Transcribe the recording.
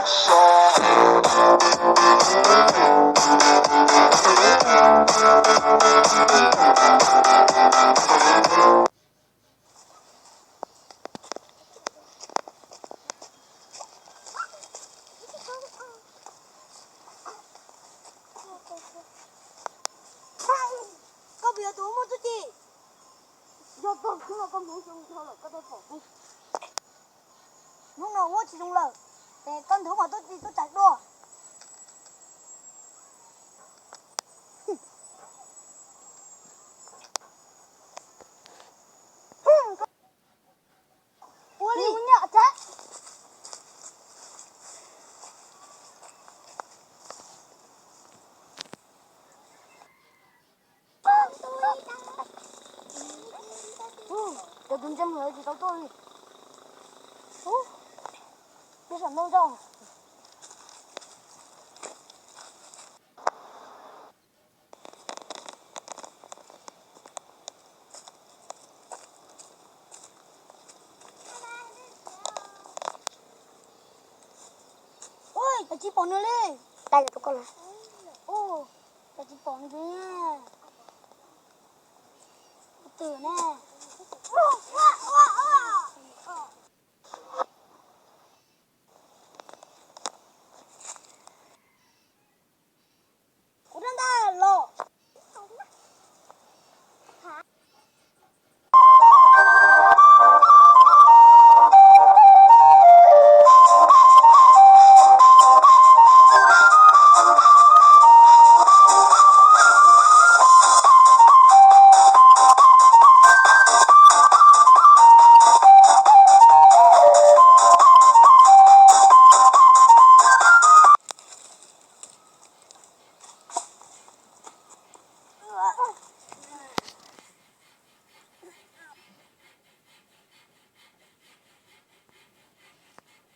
Koj puas yog tus muaj txuj ci? Yog koj hnub no koj hmoov zoo dhau lawm koj thiaj pom kuv. Hnub no muab tsis zoo lawm, ces koj nthuav mas tub tsis tub tais dua. Ua li nyob tag. Cov tus ntsia mus tsis tau tuaj li. Ub, peb sam ntoo tso. Ua cas tsis pom nws li? Tais lawv tus koj los. Ua cas tsis pom nws li? Twm ne. Kuv rab ntaj los.